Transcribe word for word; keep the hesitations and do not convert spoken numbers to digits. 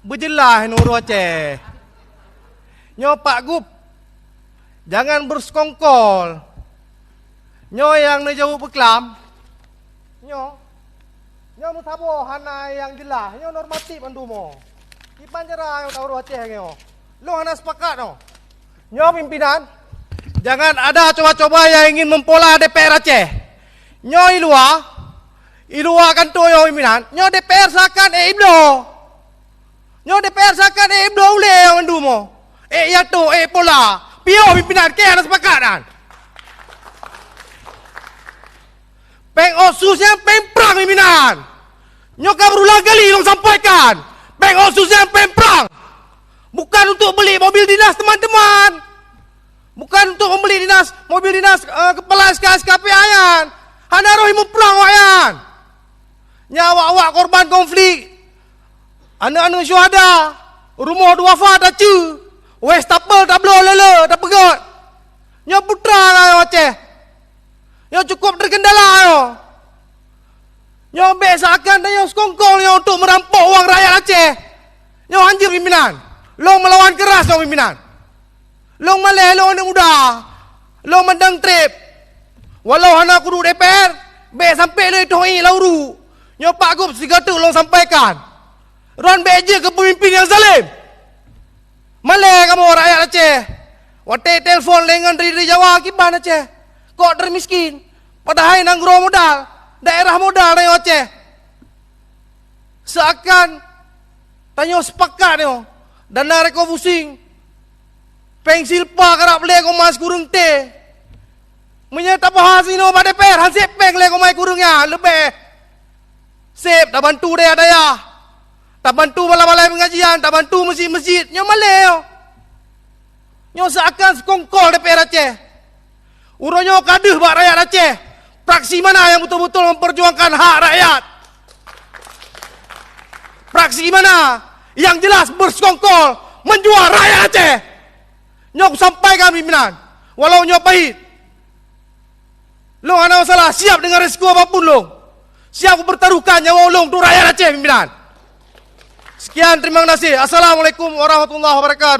Beujeulaih nurot Aceh. Nyoe Pak Gub, jangan beusekongkol. Nyoe nyang neujaweueb peuklam. Nyoe, nyoe meusaboh hana nyang jeulaih. Nyoe normatif mandum nyoe. Kiban cara nyoe taurôh Aceh nyoe. Lôn hana sepakat nyoe. Nyoe pimpinan, jangan ada coba-coba yang ingin mempola D P R Aceh. Nyoe i luwa, i luwa kantô nyoe pimpinan. Nyoe D P R seakan ék ibloe. Nyoe D P R seakan ék bloe ulée mandum nyoe. Ék iato, ék pola. Piôh pimpinan, keu hana sepakat nyan. Péng otsus nyan péng prang pimpinan. Nyoe ka berulang kali lôn sampaikan. Péng otsus nyan péng prang. Bukan untuk beli mobil dinas teman-teman. Bukan untuk membeli dinas, mobil dinas, eh, kepala S K S K P A nyan. Hana roh meuprang awaknyan. Nyan awak-awak korban konflik. Aneuëk-aneuëk syuhada, rumoh duafa taceue, wastafel tabloe lé-lé, tapeugét. Nyoe putra rakyat Aceh. Nyoe cukup terkendala nyoe. Nyoe bék seakan tanyoe sekongkol nyoe untuk merampok uang rakyat Aceh. Nyoe hanjeuet pimpinan. Lôn meulawan keras nyoe pimpinan. Lôn malée lôn aneuëk muda. Lôn mandang treb. Walau hana kuduek D P R, bék sampoe lé toh ié lam uruek. Nyoe Pak Gub sigoe teuk lôn sampaikan. Droen bék jeuet keu peumimpin nyang zalim. Malée kamoe rakyat Aceh. Watée telepon lé ngon ri-ri Jawa kiban Aceh. Kok teumiskén. Padahai nanggroe modal, daerah modal rakyat Aceh. Seakan tanyoe sepakat nyoe, dana refocusing, péng silpa karab lé koma sikureueng T. Meunyoe tabahas inoe bak D P R, han sép péng lé koma sikureueng nyan, leubeh sép tabantu dayah-dayah, tabantu balai-balai pengajian, tabantu meuseujid-meuseujid, nyoe malée nyoe. Nyoe seakan sekongkol D P R Aceh. Uroe nyoe ka deuh bak rakyat Aceh. Fraksi mana yang betul-betul memperjuangkan hak rakyat? Fraksi mana yang jelas bersekongkol menjual rakyat Aceh? Nyoe kusampaikan pimpinan, walau nyoe pahit. Lôn hana masalah, siap dengan risiko apapun lôn. Siap bertaruhkan nyawa lôn untuk rakyat Aceh, pimpinan. Sekian, terima kasih. Assalamualaikum warahmatullahi wabarakatuh.